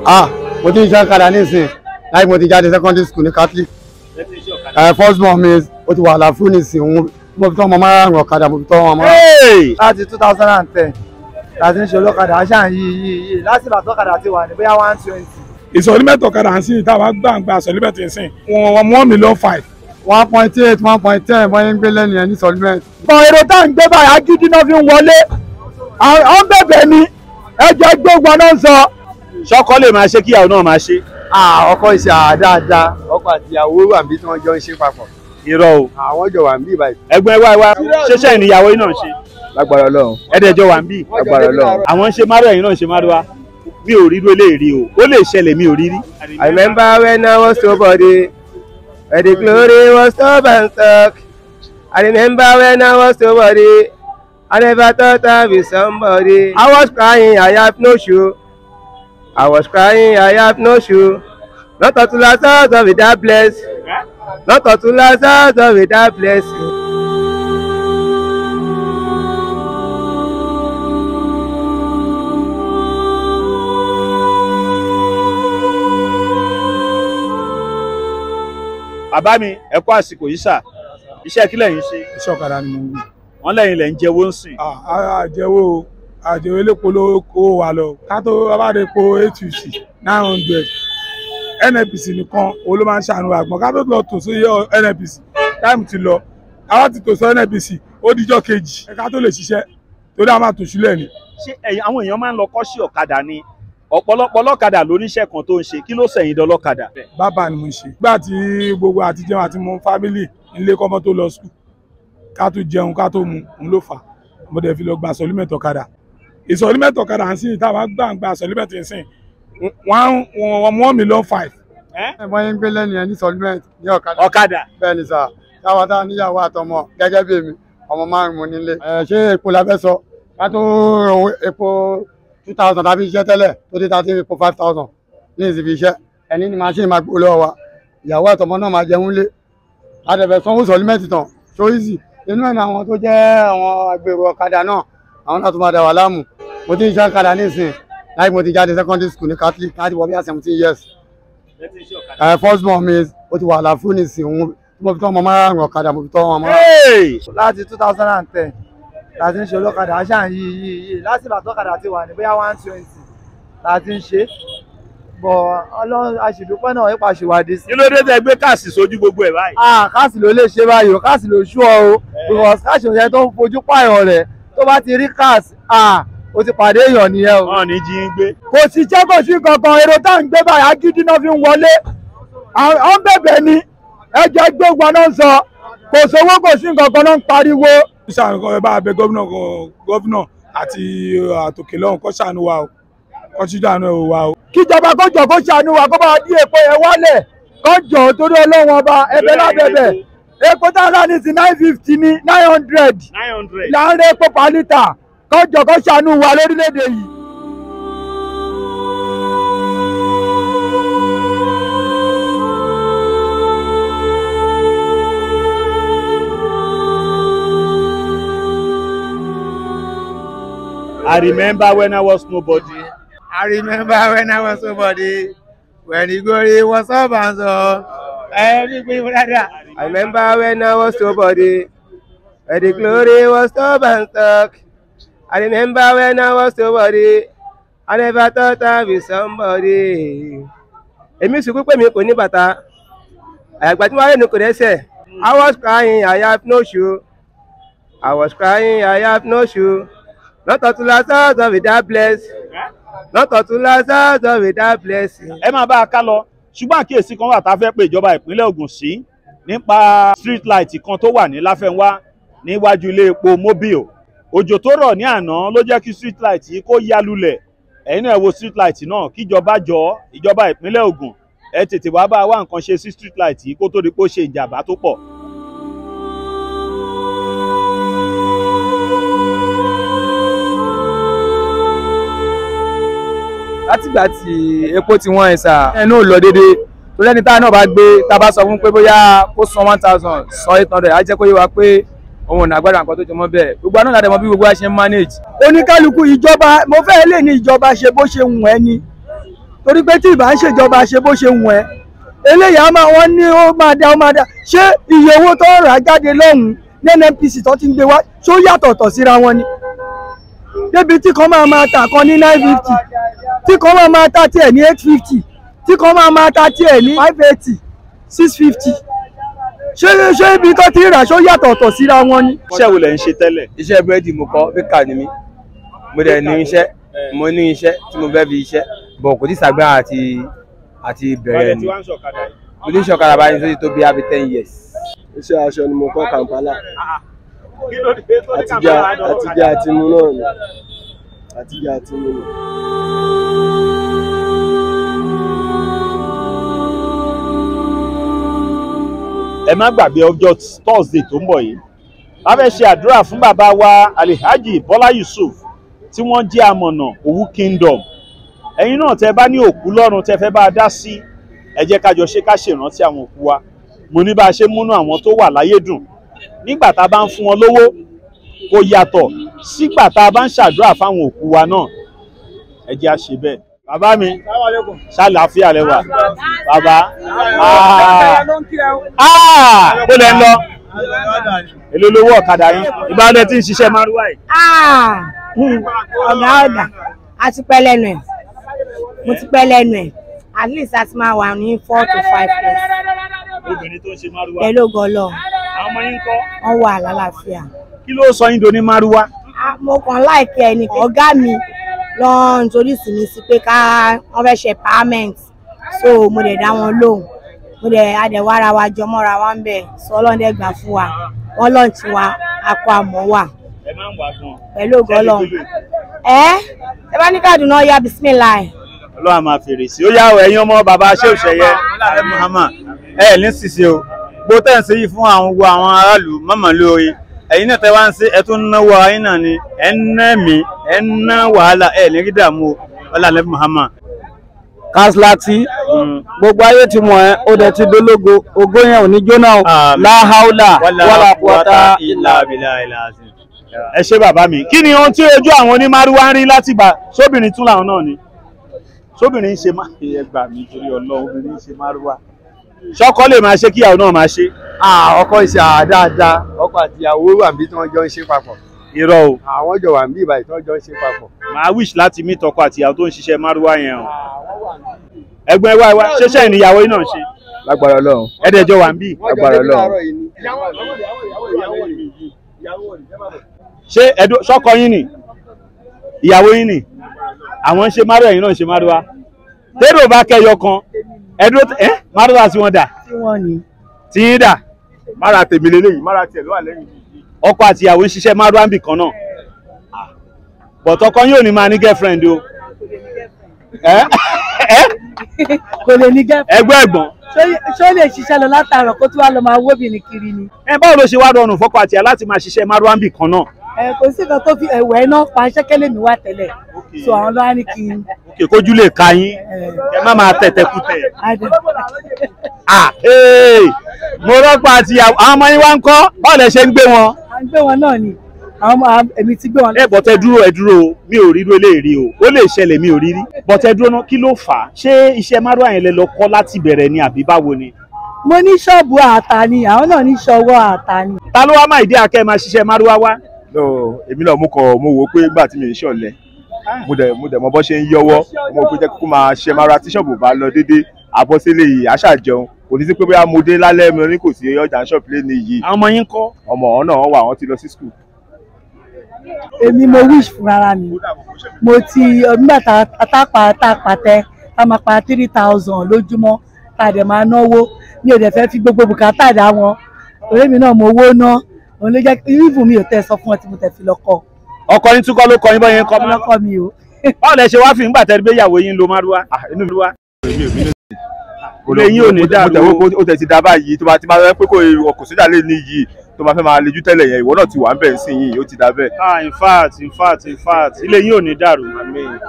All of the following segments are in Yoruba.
Ah, mo ti ń ṣe ọ̀kadà nísìn láì mo ti jáde secondary school ní Catholic. First born mi ó ti wà láfún nísìn òun mo fi tọ́ ọmọ márùn-ún ọ̀kadà mo fi tọ́ ọmọ márùn-ún. Láti 2010 láti ń ṣe olókadà a ṣáà ń yí yí yí láti ìgbà tọ́kadà ti wà ní bóyá 120. Ìsọ̀rímẹ́tò ọ̀kadà ń sìn táwa gbàǹgbà ìsọ̀rímẹ́tò ń sìn wọ́n 1.5 million. 1.8 1.10 wọ́n ń gbé lẹ́nu ẹ̀ ní ìsọ̀rímẹ́tò. Ìbọn èrò tá à ń gbé báyìí agídí náà fi ń wọlé à ń bẹ̀bẹ̀ ni ẹjọ́ gbógun náà ń sọ. Ṣọ́kọ lè máa ṣe kíyàwó náà máa ṣe. Ọkọ ìṣe àdáadáa ọkọ àti ìyàwó wà bí tí wọ́n jọ ń ṣe papọ̀. Irọ́ o. Àwọn jọ wà ń bí báyìí. Ẹ̀gbọ́n ẹ wá wá ṣẹṣẹ ìníyàwó yìí náà ṣe. Lágbára Ọlọ́run. Ẹ̀ẹ́dẹ̀jọ wà ń bí. Lágbára Ọlọ́run. Àwọn ń ṣe márùn ẹ̀yin náà ń ṣe márùn mi ò rí irú eléyìí o ó lè ṣẹlẹ̀ mi ò rí rí. I remember when I was nobody, when the glory was stop and stuck. I remember when I was nobody, I never thought I'd be somebody. I was crying, I have no shoe. I was crying, I have no shoe. Not until I saw of that place. Not until I saw of that place. Bàbá mi ẹ kú àsìkò yìí sà, iṣẹ́ kí lẹ̀yin ṣe? Iṣẹ́ ọ̀kadà ni mo ń gbé. Wọ́n lẹ́yìn lẹ̀ ń jẹ́wọ́ ń sìn. Àjẹwò àjẹwò elépo ló kó wa lọ ká tó bá dé po 850 900 NNPC nìkan òun ló máa ń ṣàánú àgbọn ká tó lọ tò sí NNPC táìmù ti lọ àwa ti tò sí NNPC ó dijọ́ kejì ká tó lè ṣiṣẹ́ torí a máa tò sílẹ̀ ni. Ṣé àwọn èèyàn máa ń lọ kọ́ṣẹ́ ọ̀kadà ni? Ọ̀pọ̀lọpọ̀ ọlọ́kadà lóníṣẹ́ kan tó ń ṣe, kí ló sẹ̀yìn dọlọ́kadà? Bàbá ni mo ṣe. Nígbà tí gbogbo àti jẹun àti mu fámìlì nílé kọ́mọ tó lọ sùkúl ká tó jẹun ká tó mu òun ló fà á. Mo dẹ̀ fi lọ gba ìsọ̀límẹ̀tì ọ̀kadà. Ìsọ̀límẹ̀tì ọ̀kadà ń sìn táwa gbàǹgbà ìsọ̀límẹ̀tì ń sìn 1.5 million. Wọ́n ń gbé lẹ́nu ẹ̀ ní ìsọ̀límẹ̀tì ní ọ̀kadà. Ọ̀kadà. Bẹ́ẹ̀ ni sà, táwa tá níyàwó àtọmọ gẹ́gẹ́ bí èmi ọmọ márùn-ún nílé. Ṣé epo la fẹ́ sọ? Ká tó epo 2000 tàbí iṣẹ́ tẹ́lẹ̀ tó dé tàbí epo 5000 ní ìsìnkú iṣẹ́ ẹni ní machine máa gbó lọ́wọ́ wa ìyàwó àtọmọ náà máa jẹun lé adẹ̀fẹ̀ sanwó sọ̀límẹ́ǹtì tán so easy inú ẹ̀ ní àwọn tó jẹ́ àwọn agbèrò ọ̀kadà náà àwọn náà tó máa dà wà láàmú. Mo ti ń ṣe ọ̀kadà nísìn láì mo ti jáde secondary school ní Catholic láti wọ bí 17 years. First born mi ó ti wà láfún nísìn òun mo fi tọ́ ọmọ márùn-ún ọ̀kadà mo fi tọ́ ọmọ márùn-ún. Láti 2010 láti ń ṣe olókadà a ṣáà ń yí yí yí láti ìgbà tọ́kadà ti wà ní bóyá 120 láti ń ṣe bọ̀ Ọlọ́run aṣèdúpẹ́ náà nípa ṣèwádìí sí. Kí ló dé tẹ́ gbé káàsì sójú gbogbo ẹ̀ báyìí? Káàsì ló lè ṣe báyìí o, káàsì ló ṣú ọ o, because káàsì òun yẹn tó ń fojú pààyàn rẹ̀ tó bá ti rí káàsì o ti pàdé èèyàn nìyẹn o. Wọ́n ní jí ń gbé. Kò sí iṣẹ́ kò sí kankan èrò tá à ń gbé báyìí agídí náà fi ń wọlé à ń bẹ̀bẹ̀ ni ẹjọ́ gbógun náà ń sọ kò sówó kò sí nǹkan náà ń pariwo. Ṣàánú kọ́ ẹ bá bẹ gómìnà àti àtòkè lọ́hùn kó ṣàánú wa o, kó ṣíjú àánú ẹ̀ wa o. Kíjọba kó jọ kó ṣàánú wa kó bá wa dín epo yẹn wálẹ̀ kó jọ torí Ọlọ́run ọba ẹ̀bẹ̀ lábẹ́bẹ̀ epo tá a rà ní sí 950 ní 900 là ń rẹ epo per litre kó jọ kó ṣàánú wa lórílẹ̀‐èdè yìí. I remember when I was nobody. I remember when I was nobody. When the glory was up and so. I remember when I was nobody. When the glory was up and stuck. I remember when I was nobody. I never thought I'd be somebody. Èmi sunkún pé mi kò ní bàtà. Àyàgbà tí wọ́n rẹ̀ ní kò dẹ́sẹ̀. I was crying, I have no shoe. I was crying, I have no shoe. Not until I saw of that place. Not until I saw of that place. Ẹ máa bá a ká lọ, ṣùgbọ́n àkíyèsí kan wà tá a fẹ́ pé ìjọba ìpínlẹ̀ Ògùn sí nípa street light kan tó wà ní Láfẹ́nwá níwájú ilé epo Mobil. Òjò tó rọ̀ ní àná ló jẹ́ kí street light yìí kó ya lulẹ̀. Ẹ̀yin náà ẹ wo street light náà, kíjọba jọ ìjọba ìpínlẹ̀ Ògùn ẹ tètè wá bá wa nǹkan ṣe sí street light yìí kó tó di pé ó ṣe ìjàmbá tó pọ̀. Látìgbà tí epo ti wọ́n ẹ̀ sà ẹnu ò lọ déédéé torí ẹni táwa náà bá gbé tá a bá sọ fún pé bóyá kó san 1000 san 800 á jẹ́ kó yé wa pé òun ò nàgbára nǹkan tó jọmọ́ bẹ́ẹ̀ gbogbo àná làdẹ̀ mọ́ bí gbogbo wa ṣe ń manage. Oníkálukú ìjọba mo fẹ́ lè ní ìjọba ṣe bó ṣe wù ẹ́ ni Torí pé tí ìbá ń ṣèjọba ṣe bó ṣe wù ẹ́, eléyìí á máa wọ́n ní ó máa dá ó máa dá. Ṣé iye owó tó ń rà jáde lọ́hùn-ún ní NNPC tó ti ń gbé wá ṣó yàtọ̀tọ̀ síra wọn ni? Débi tí kan máa máa tà kan ní 950, tí kan máa máa ta tiẹ̀ ní 850, tí kan máa máa ta tiẹ̀ ní 580, 650. Ṣé ibi tó ti ń rà ṣó yàtọ̀tọ̀ síra wọn ni? Iṣẹ́ wo lẹ̀ ń ṣe tẹ́lẹ̀? Iṣẹ́ búrẹ́dì mo kọ́, bíkà ni mí. Mo dẹ̀ ní iṣẹ́, mo ní iṣẹ́ tí mo fẹ́ fi iṣẹ́, bọ̀ kò tí sàgbára àti bẹ̀rẹ̀ ni. Mo ní ṣọ̀kadà báyìí sórí tó bí abi 10 years. Iṣẹ́ aṣọ ni mo kọ́ Kampala. Àtijọ́ àti mu náà ni. Àtijọ́ àti mu náà. Ẹ má gbàgbé ọjọ́ Thursday tó ń bọ̀ yìí. A fẹ́ ṣe àdúrà fún bàbá wa Alhaji Bọ́lá Yusuf tí wọ́n jẹ́ amọ̀nà Òwu Kingdom. Ẹ̀yin náà tẹ́ bá ní òkú lọ́run tẹ́ fẹ́ bá a dá sí, ẹ jẹ́ ká jọ ṣe ká ṣèrántí àwọn òkú wa. Mo ní bá a ṣe múnú àwọn tó wà láyé dùn nígbà tá a bá ń fún wọn lówó kò yàtọ̀ sígbà tá a bá ń ṣàdúrà fáwọn òkú wa náà. Ẹ jẹ́ á ṣe bẹ́ẹ̀. Bàbá mi ṣàlàáfíà lẹ wà. Bàbá ó lẹ ń lọ. Èló lówó ọ̀kadà yín? Ìbálẹ̀ tí ń ṣiṣẹ́ márúwá yìí. Ọ̀gá a ti pẹ́ lẹ́nu ẹ̀, mo ti pẹ́ lẹ́nu ẹ̀, at least a ti máa wà ní 4 to 5 years. Obìnrin tó ń ṣe márúwá. Pẹ̀lú ògo Ọlọ́run. Àwọn ọmọ yín ńkọ́? Wọ́n wà lálàáfíà. Kí ló sọ yín do ní márúwá? Mo kàn láìpẹ́ ẹni ọ̀gá mi lọ introduce mi sí pé ká wọ́n fẹ́ ṣe empowerment, so mo dẹ̀ dá wọn lóhùn, mo dẹ̀ adẹ̀wọ́ ara wa jọ mọ́ra wa ń bẹ̀, sọ Ọlọ́run dẹ̀ gbà fún wa, wọ́n lọ́ọ̀tì wa, akọ àmọ́ wà. Ẹ máa ń wà gan. Pẹ̀lú ògo Ọlọ́run. Ẹ bá ní Kàdúná ya bismillah. Ọlọ́run máa fèrè sí. Ó yá o, ẹ̀yin ọmọ bàbá Shehu Seye Muhammad, ẹ ní ṣìṣe o. Bó tẹ̀ ń ṣe yìí fún àwọn gbogbo àwọn aráàlú mọ̀mọ́ lóore. Ẹ̀yin náà tẹ́ wá ń ṣe, ẹ tún náwó ara yín náà ni, ẹ ń ná ẹ̀mí, ẹ ń ná wàhálà, ẹ ní rí dààmú o. Ọlá Ànábì Muhammad. Kaslati, gbogbo ayé ti mọ̀ ẹ́, ó dẹ̀ ti dológo, ògo yẹn ò ní jóná o. La haula wala quwwata illa billahi al-azim. Ẹ ṣé bàbá mi. Kí ni ohun tí ojú àwọn onímárúwá ń rí láti gbà sóbìnrin tún làwọn náà ni? Sóbìnrin ń ṣe má ẹ gbà mí torí Ọlọ́run, obìnrin ń ṣe márúwá. Ṣọ́kọ lè máa ṣe kíyàwó náà máa ṣe. Ọkọ ìṣe àdáadáa, ọkọ àti ìyàwó wà níbi tí wọ́n jọ ń ṣe papọ̀. Irọ́ o. Àwọn jọ wà níbi ìbàdí tí wọ́n jọ ń ṣe papọ̀. Màá wish láti meet ọkọ àti ìyàwó tó ń ṣiṣẹ́ márúwá yẹn o. Ẹ̀gbọ́n ẹ wá ẹ wá, ṣẹṣẹ ìníyàwó yín náà ń ṣe? Lágbára Ọlọ́run. Ẹ̀ẹ́dẹ̀jọ wà níbí. Lágbára Ọlọ́run. Ṣé ẹ̀dùn ṣọ́kọ yín ni? Ìyàwó yín ni? Àwọn ń ṣe márúwá, ẹ̀yin náà ń ṣe márúwá. Tẹ́rù bá kẹyọ kan, ẹ̀dùn ẹ́ márúwá tí wọ́n dà. Tí wọ́n ní. Tí yín dà. Mára tèmi leléyìí, mára tiẹ̀ ló wà lẹ́yìn. Ọkọ àti ìyàwó ń ṣiṣẹ́ márúwá níbì kan náà. But ọkọ yóò ní máa ní girlfriend o. Kò lè ní girlfriend. Ẹgbẹ́ ẹ̀gbọ́n. Ṣó lè ṣiṣẹ́ lọ látàárọ̀ kó tún wá lọ máa wóbìnrin kiri ni? Ẹ báwo ló ṣe wá rọrùn fọ́kọ àti ìyá láti máa ṣiṣẹ́ márúwá níbì kan náà? Kò sí nǹkan tó fi ẹ̀wẹ̀ náà pa ṣẹ́kẹ́lẹ̀ mi wá tẹ́lẹ̀. So àwọn ló wá ní kí n. Òkè kójú lè ka yín, ẹ má máa tẹ̀tẹ̀kutẹ̀. Mo rọ́pò àti àwọn ọmọ yín wá ń kọ́, báwo lẹ ṣe ń gbé wọn? À ń gbé wọn náà ni, àwọn ọmọ èmi ti gbé wọn. Ẹ bọ̀tẹ́ dúró, ẹ dúró o, mi ò rírú eléyìí o, ó lè ṣẹlẹ̀ mi ò rí rí. Bọ̀tẹ́ dúró náà, kí ló fà á? Ṣé iṣẹ́ márúwá yẹn lẹ lọ kọ́ láti bẹ̀rẹ̀ ni àbí báwo ni? Mo ní ṣọ́ọ̀bù àtà ni, àwọn náà ní ṣọwọ́ àtà ni. Ta ló wá máa ìdí akẹ́ máa ṣiṣẹ́ márúwá wá? No, èmi náà mo kọ̀ mo wò ó pé nígbà tí mi ń ṣọ̀lẹ, mo dẹ̀ mọ bó ṣe ń yọwọ́, mo pé jẹ́ kókó máa ṣe márúwá tí ṣọ́ọ̀bù bá lọ déédéé, àbọ̀sílẹ̀ yìí àṣà jẹun. Kò ní sí pé bóyá mo dé lálẹ́ mi ní kò sí ọjà ń ṣọ́ọ̀bù lé ní yìí. Àwọn ọmọ yín kọ́? Ọmọ ọ̀hún náà wà, wọ́n ti lọ sí school. Èmi mo wish fún ara mi, mo ti nígbà tá a pàtẹ tá máa pa 3,000 lójúmọ́, tá a dẹ̀ máa náwó, mi ò dẹ̀ fẹ́ fi gbogbo bùkátà dá wọn, torí mi náà mo owó ná, òun ló jẹ́ ìrìbù mi ò tẹ́ sọ fún ọ tí mo tẹ̀ fi lọ kọ. Ọkọ yín tún kọ́ ló kọ yín bọ́ yẹn kọ́ mọ́. Ọkọ mi o. Báwo lẹ ṣe wá fi nígbà tẹ́ gbé ìyàwó yín lo márúwá? Inú mi wá. Ilé yín ò ní dàrú o. Ó tẹ̀ ti dá báyìí tó bá ti máa fẹ́ pé kò sí ìdálé ní yìí tó máa fẹ́ máa lejú tẹ́lẹ̀ yẹn, ìwọ náà ti wà ń bẹ̀ sí yìí, ó ti dá bẹ́ẹ̀. Ah, in fact, in fact, in fact, ilé yín ò ní dàrú.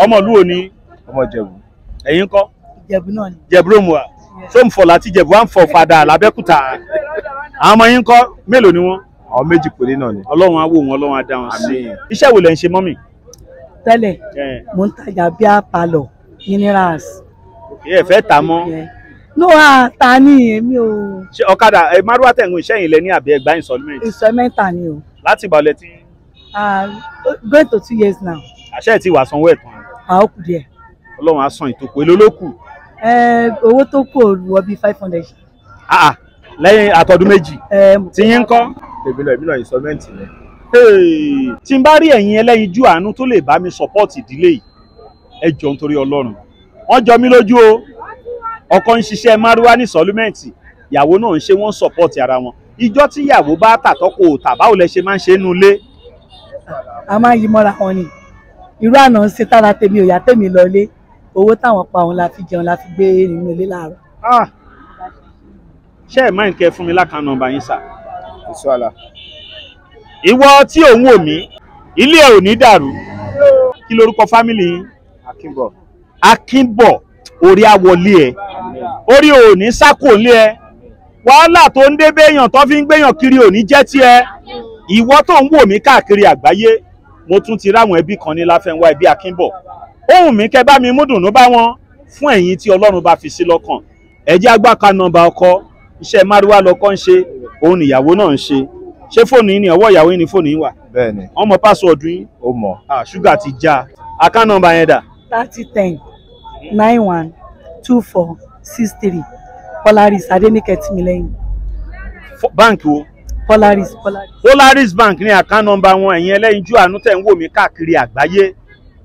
Ọmọ ìlú ò ní. Ọmọ Ìjẹ̀bú. Ẹ̀yin kọ́? Ìjẹ̀bú náà ni. Ìjẹ̀bú ló mú wa. Tó ń fọ̀ láti Ìjẹ̀bú à ń fọ̀ fàdà l'Abẹ́òkúta. Àwọn ọmọ yín kọ́ mélòó ni wọ́n? Àwọn méjì péré náà ni. Ọlọ́run á wò wọ́n, Ọlọ́run á dá wọn sí. Iṣẹ́ wo lẹ ń ṣe mọ́mì? Tẹ́lẹ̀, mò ń tajà bíà palọ̀, minerals. Ẹ fẹ́ tà mọ́. No, a ta ni èmi ò. Ṣé ọ̀kadà ẹ márúwá tẹ̀gùn iṣẹ́ yìí lẹ ní àbí ẹgbàá installment? Installment ni o. Láti ìgbà ọ̀lẹ́ tí. Going to 2 years now. Àṣẹ ti wà sanwó ẹ̀ tán. A ó kù díẹ̀. Ọlọ́run á san ìtòkù èló ló kù. Owó tó kù ò wọ bíi 500. Lẹ́yìn àtọdún méjì. Tí yín ń kọ́. Èmi náà installment ni. Tí n bá rí ẹ̀yin ẹlẹ́yinjú àánú tó lè bá mi support ìdílé yìí, ẹ jọ̀ọ́ nítorí Ọlọ́run. Wọ́n jọ mí lójú o. Ọkọ ń ṣiṣẹ́ márúwá ní sọ́lúmẹ́ǹtì, ìyàwó náà ń ṣe, wọ́n ń support ara wọn. Ìjọ́ tí ìyàwó bá tà tọ́kọ ò tà, báwo lẹ ṣe máa ń ṣe é nulé? A máa ń yí mọ́ra wọn ni. Irú àná ń ṣe tára tèmi ò yá tèmi lọlé, owó táwọn pa òun la fi jẹun la fi gbé nínú ilé láàárọ̀. Ṣé ẹ̀ máa ń kẹ́ fún mi lákàá nọ́mbà yín sà? Ìṣọ́lá. Ìwọ tí ò ń wò mí, ilé ẹ ò ní dàrú. Kí lorúkọ fámìlì yín? Akínbọ̀. Akínbọ̀, orí àwọlé ẹ, orí ò ní sákò lé ẹ, wàhálà tó ń dé béèyàn tó fi ń gbéyàn kiri ò ní jẹ́ tiẹ̀. Ìwọ tó ń wò mí káàkiri àgbáyé, mo tún ti ráwọn ẹbí kan ní Láfẹ́nwá, ẹbí Akínbọ̀. Ohùn mi kẹ́ bá mi mú dùnú bá wọn fún ẹ̀yin tí Ọlọ́run bá fi sí lọ́kàn. Ẹ jẹ́ agbáka nọ́mbà ọkọ, iṣẹ́ márúwá lọkọ ń ṣe, òun nìyàwó náà ń ṣe. Ṣé fóònù yín ni ọwọ́ ìyàwó yín ni fóònù yín wà? Bẹ́ẹ̀ni. Wọ́n mọ pásíwọ̀dù yín? Ó mọ̀. Ṣúgà ti já. Àká nọ́mbà yẹn dà? 30 10 91 24 63 Polaris Adenike Timileyin. Báǹkì wo? Polaris. Polaris Bank ní àká nọ́mbà wọn. Ẹ̀yin ẹlẹ́yinjú àánú tẹ̀ ń wò mí káàkiri àgbáyé.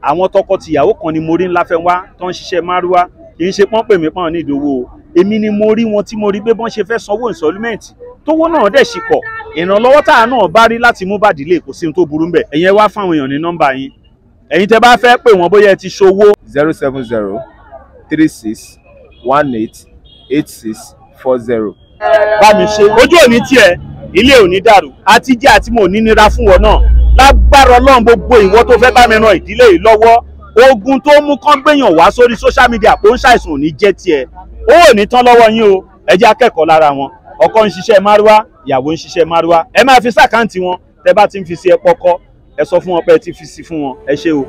Àwọn tọkọ-tìyàwó kan ni mo rí ńlá fẹ́ wá tó ń ṣiṣẹ́ márúwá, kì í ṣe pọ́n pè mí pọ́n ní ìdòwò. Èmi ni mo rí wọn tí mo rí pé bọ́n ṣe fẹ́ sanwó installment tówó náà dẹ̀ ṣì pọ̀. Ìrànlọ́wọ́ táà náà bá rí láti mú bàdílé kò sí ohun tó burú ńbẹ̀. Ẹ̀yin ẹ wá fáwọn èèyàn ní nọ́mbà yín. Ẹ̀yin tẹ́ bá fẹ́ pè wọ́n bóyá ẹ ti ṣòwò. 070 36 18 86 40. Bá mi ṣe ojú òní tiẹ̀, ilé òní dàrú, àti jẹ́ àti mo ní nira fún wọn náà. Lágbára Ọlọ́run, gbogbo ìwọ tó fẹ́ bá mi ran ìdílé yìí lọ́wọ́, ogun tó mú kán gbéyàn wá sórí social media kó ń ṣàìsàn òní jẹ́ tiẹ̀. Ó ò ní tán lọ́wọ́ yín o. Ẹ jẹ́ akẹ́kọ̀ọ́ lára wọn. Ọkọ ń ṣiṣẹ́ márúwá, ìyàwó ń ṣiṣẹ́ márúwá. Ẹ máa fi sàkáǹtì wọn, tẹ bá ti ń fi sí ẹ pọkọ, ẹ sọ fún wọn pé ẹ ti fi sí fún wọn. Ẹ ṣé o.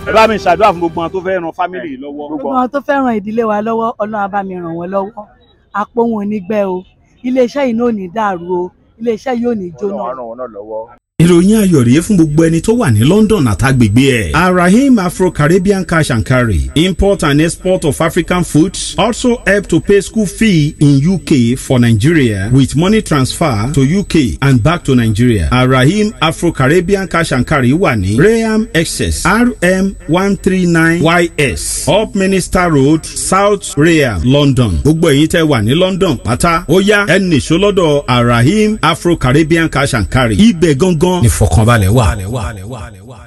Ẹ bá mi ṣàdúrà fún gbogbo àwọn tó fẹ́ ran fámìlì yìí lọ́wọ́. Gbogbo àwọn tó fẹ́ ran ìdílé wa lọ́wọ́, Ọlọ́run á bá mi ràn wọ́n lọ́wọ́. Àpò wọn ò ní gbẹ o, iléeṣẹ́ yìí náà ò ní dàrú o, iléeṣẹ́ yìí ò ní jóná. Ọlọ́run á ràn wọ́n náà lọ́wọ́. Ìròyìn ayọ̀ rèé fún gbogbo ẹni tó wà ní London àtàgbègbè ẹ̀. Arahim Afro-Caribbean Cash and Carry, import and export of African foods, also help to pay school fee in UK for Nigeria with money transfer to UK and back to Nigeria. Arahim Afro-Caribbean Cash and Carry wà ní Reham Excess RM 139YS Up Minister Road, South Reham, London. Gbogbo ẹ̀yin tẹ́ wà ní London pátá, ó yá ẹ nìṣó lọ́dọ̀ Arahim Afro-Caribbean Cash and Carry. Ibẹ̀ gangan ìfọ̀kànbalẹ̀ wà.